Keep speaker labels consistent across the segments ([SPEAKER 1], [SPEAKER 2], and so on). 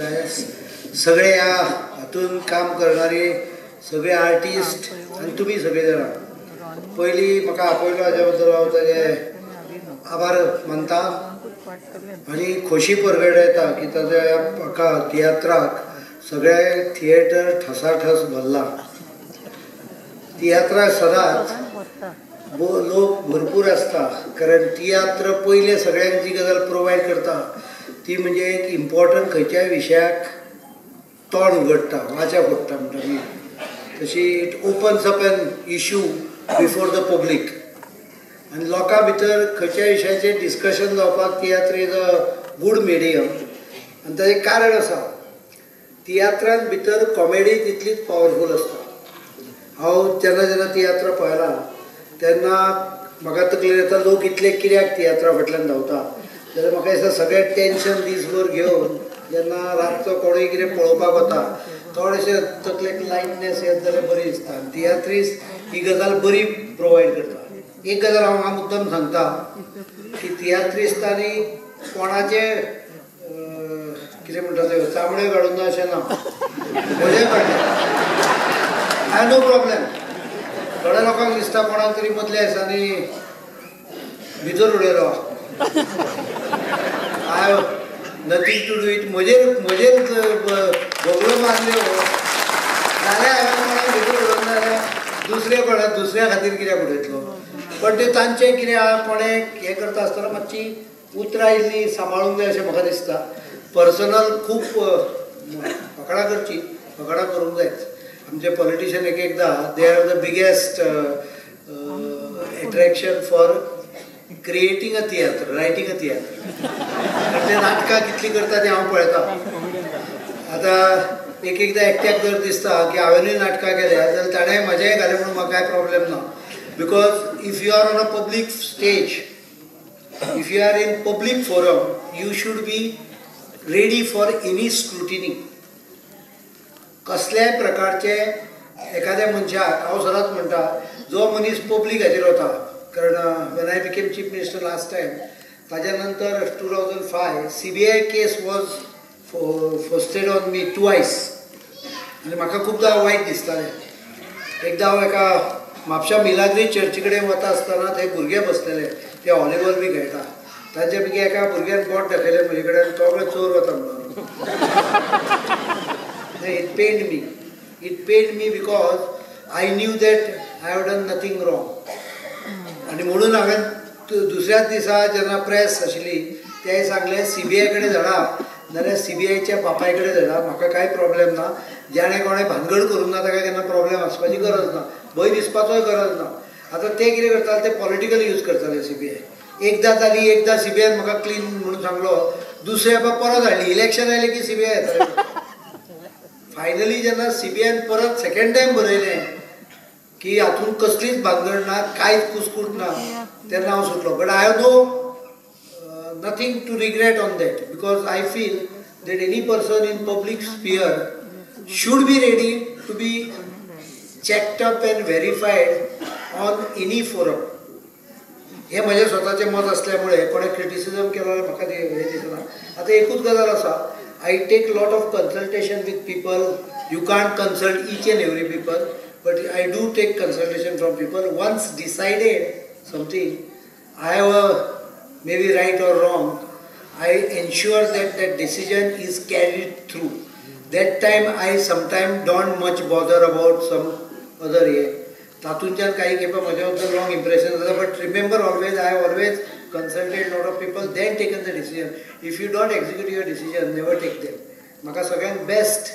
[SPEAKER 1] डायस, सगळे ह्या हातून काम करणारे सगळे आर्टिस्ट आनी तुमी सगळे जाणां, पयलीं म्हाका आपयलो हाज्या बद्दल हांव ताजे आभार मानता आनी खोशी परगटायता की ताज्या म्हाका तियात्राक सगळे थिएटर ठसाठस भरला. तियात्राक सदांच लोक भरपूर आसता, कारण तियात्र पयले सगळ्यांक जी गजाल प्रोवायड करता ती म्हणजे एक इम्पॉर्टंट खंयच्याय विशयाक तोंड उगडटा, वाचा फोडटा म्हणटा न्ही, तशी it opens up an issue before the public आनी लोकां भितर खंयच्याय विशयाचेर डिस्कशन जावपाक तियात्र is a good medium. आनी ताचें कारण आसा, तियात्रान भितर कॉमेडी तितलीच पावरफूल आसता. हांव जेन्ना जेन्ना तियात्र पळयला तेन्ना म्हाका तकलेर येता लोक इतले कित्याक तियात्रा फाटल्यान धांवता, जाल्यार म्हाका दिसता सगळें टेंशन दीसभर घेवन जेन्ना रातचो कोणूय कितें पळोवपाक वता थोडेशें तकलेक लायटनेस येत जाल्यार बरी दिसता. तियात्रीस ही गजाल बरी प्रोवायड करता. एक गजाल हांव हांगा मुद्दम सांगता की तियात्रिस्तांनी कोणाचें कितें म्हणटा तें चामडें काडूंक ना अशें ना, म्हजें काडलें, I know problem. थोड्या लोकांक दिसता कोणाक तरी मदल्या दिसांनी भितर उडयलो, I have nothing to do it, म्हजेर म्हजेर भोगलो मारल्यो जाल्यार हांवें कोणाक भितर उडोवंक जाल्यार दुसऱ्या कोणाक दुसऱ्या खातीर कित्याक उडयतलो. पण ते तांचें कितें आहा, कोणें हें करता आसतना मातशी उतरां इल्लीं सांबाळूंक जाय अशें म्हाका दिसता. पर्सनल खूब फकाणां करची, फकाणां करूंक जायच. आमचे पॉलिटिशियन एक एकदां they are the biggest attraction for creating a tiatr, writing a tiatr. ते नाटकां कितलीं करता तें हांव पळयतां. आतां एक एकदां एकट्याक जर दिसता की हांवेंनूय नाटकां केल्या जाल्यार ताणें म्हजेंय घालें म्हणून म्हाका कांय प्रॉब्लेम ना. Because if you are on a public stage, if you are in public forum, you should be ready for any scrutiny. कसल्याय प्रकारचे एखाद्या मनशाक हांव सदांच म्हणटा, जो मनीस पब्लीक हाजेर वता, कारण when I became chief minister last time, ताज्या नंतर 2005 CBI case was foisted on me twice आनी म्हाका खुबदां वायट दिसतालें. एकदां हांव एका म्हापशा मिलाग्री चर्ची कडेन वता आसतना थंय भुरगे बसलेले, ते व्हॉलीबॉल बी खेळटा, तांच्या पैकी एका भुरग्यान बोट दाखयलें म्हजे कडेन, तो चोर वता म्हणून. It pained me. It pained me because I knew that I have done nothing wrong. आनी म्हणून हांवें दुसऱ्याच दिसा जेन्ना प्रेस आशिल्ली ते सांगलें सीबीआय कडेन धाडा, नाजाल्यार सीबीआयच्या बापाय कडेन धाडा, म्हाका कांय प्रॉब्लेम ना. जाणें कोणें भानगड करूंक ना ताका केन्ना प्रॉब्लेम आसपाची गरज ना, भंय दिसपाचोय गरज ना. आतां ते कितें करताले, ते पॉलिटिकल यूज करताले सीबीआय. एकदां जाली, एकदां सीबीआयन म्हाका क्लीन म्हणून सांगलो, दुसऱ्या परत हाडली, इलेक्शन आयलें की सीबीआय येतालें. फायनली जेन्ना सीबीआयन परत सेकेंड टायम बरयलें की हातूंत कसलीच भानगड ना, कांयच कुस्कूट ना, तेन्ना हांव सुटलो. But I have no nothing to regret on that, because I feel that any person in public sphere should be ready to be checked up and verified on any forum. हें म्हजें स्वताचें मत आसल्यामुळे कोणें क्रिटिसिजम केलो जाल्यार म्हाका हें दिसना. आतां एकूच गजाल आसा, I take lot of consultation with people. You can't consult each and every people, but I do take consultation from people. Once decided something, I have a maybe right or wrong, I ensure that that decision is carried through. That time I sometimes don't much bother about some other हे. तातूंच्यान काही खेपा म्हज्या बद्दल wrong impression जाता, but remember always, I have always consulted lot of people, then taken the decision. If you don't execute your decision, never take them. म्हाका सगळ्यांत best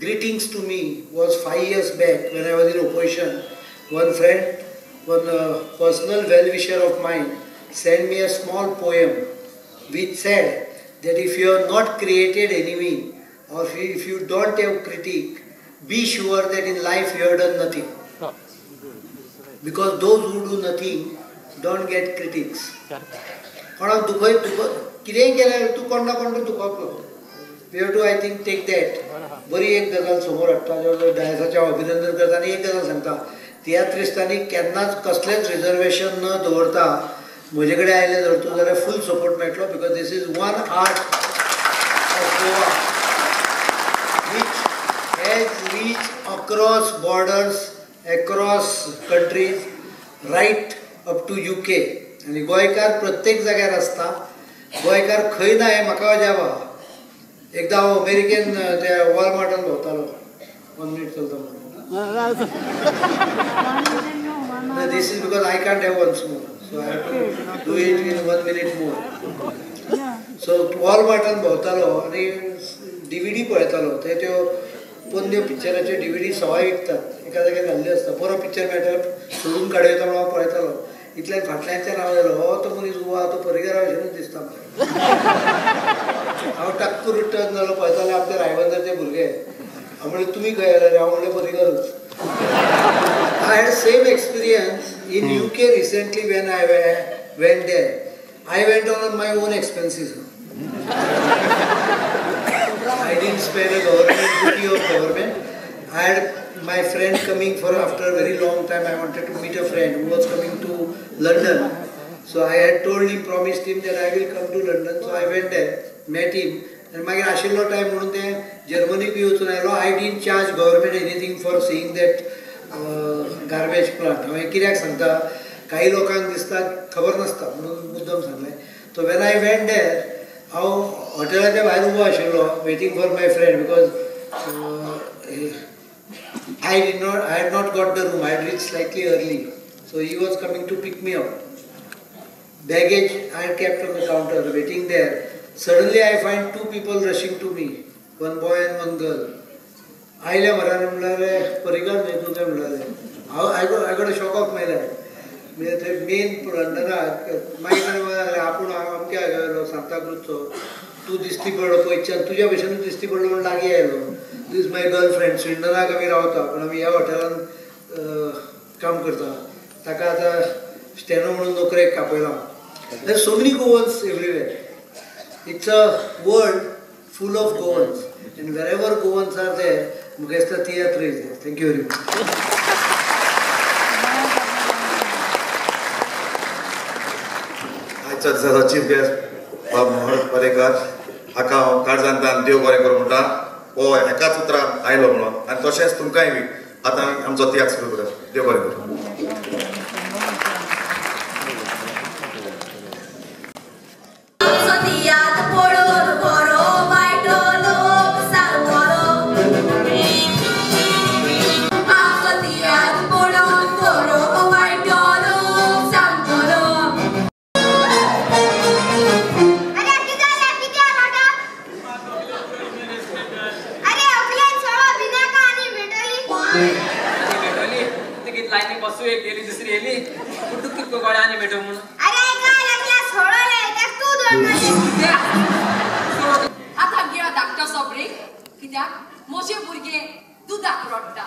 [SPEAKER 1] greetings to me was 5 years back when I was in opposition. One friend, one personal well-wisher of mine sent me a small poem which said that if you have not created enemy or if you don't have critic, be sure that in life you have done nothing. Because those who do nothing don't get critics. कोणाक दुखय कितेंय केल्यार तूं कोण ना कोण दुखोवप. We have to, I think, take that. बरी एक गजाल समोर हाडटा, डायसाचें हांव अभिनंदन करता. आनी एक गजाल सांगता, तियात्रिस्तांनी केन्नाच कसलेंच रिजर्वेशन न दवरता म्हजे कडेन आयले जर तूं जाल्यार फूल सपोर्ट मेळटलो, because this is one art of Goa. Across borders, across countries, right up to UK. आनी गोंयकार प्रत्येक जाग्यार आसता. गोंयकार खंय ना हें म्हाका अजाप आहा. एकदां हांव अमेरिकेन त्या वॉलमार्टान भोंवतालो. 1 मिनीट चलता म्हणून. This is because I can't have once more, so I have to do it in 1 minute more. So वॉलमार्टान भोंवतालो आनी DVD पळयतालो. ते त्यो पोन्न्यो पिक्चराच्यो DVD सवाय विकतात, एका जाग्यार घाल्ल्यो आसता. बरो पिक्चर मेळटा सोडून काडूं म्हणून हांव पळयतालो. इतल्यान फाटल्यानच्यान हांव जालो, हो तो मनीस उबो आहा तो परिगरा भशेनूच दिसता म्हाका. हांव टाक्कू रिटर्न जालो, पळयतालो आमच्या रायबंदरचे भुरगे. हांव म्हणलें तुमी खंय आयले रे? हांव म्हणलें परिगरूच. I had same experience in UK recently when I went there. I went on my own expenses. I didn't spend a government duty of government. I had my friend coming for after a very long time. I wanted to meet a friend who was coming to London. So I had told him, promised him that I will come to London. So I went there, met him. And मागीर आशिल्लो time म्हणून ते जर्मनीक बी वचून आयलो. I didn't charge government anything for seeing that garbage plant. हांवें कित्याक सांगता, काही लोकांक दिसता खबर नासता म्हणून मुद्दम सांगलें. So when I went there, हांव हॉटेलाच्या भायर उबो आशिल्लो, waiting for my friend, because I had not got the room. I had reached slightly early, so he was coming to pick me up. Baggage I had kept on the counter, waiting there. Suddenly I find 2 people rushing to me, one boy and one girl. आयल्या म्हऱ्यान म्हणल्यार परिगर न्हय तूं काय म्हणल्यार. हांव I got a shock of my life. म्हणजे थंय main लंडनाक मागीर ताणें म्हणलें आपूण अमक्या गेलो सांताक्रूजचो, तूं दिश्टी पडलो पयच्यान, तुज्या भशेनूच दिश्टी पडलो म्हूण लागीं आयलो. This my girlfriend, स्विंडनाक आमी रावता पूण आमी ह्या हॉटेलान काम करता. ताका आतां स्टॅनो म्हणून नोकरेक कापयला. There so many Goans everywhere. It's a world full of Goans, and wherever Goans are there, म्हाका दिसता तियात्र is there. Thank you very much.
[SPEAKER 2] आयच्या दिसाचो चीफ गेस्ट बाब मनोहर पर्रीकर हाका हांव काळजांतल्यान देव बरें करूं म्हणटा. हो एकाच उतरान आयलो म्हणून, आनी तशेंच तुमकांय बी आतां आमचो तियात्र सुरू करूं. देव बरें करूं.
[SPEAKER 3] म्हजे भुरगे दुदाक रडटा.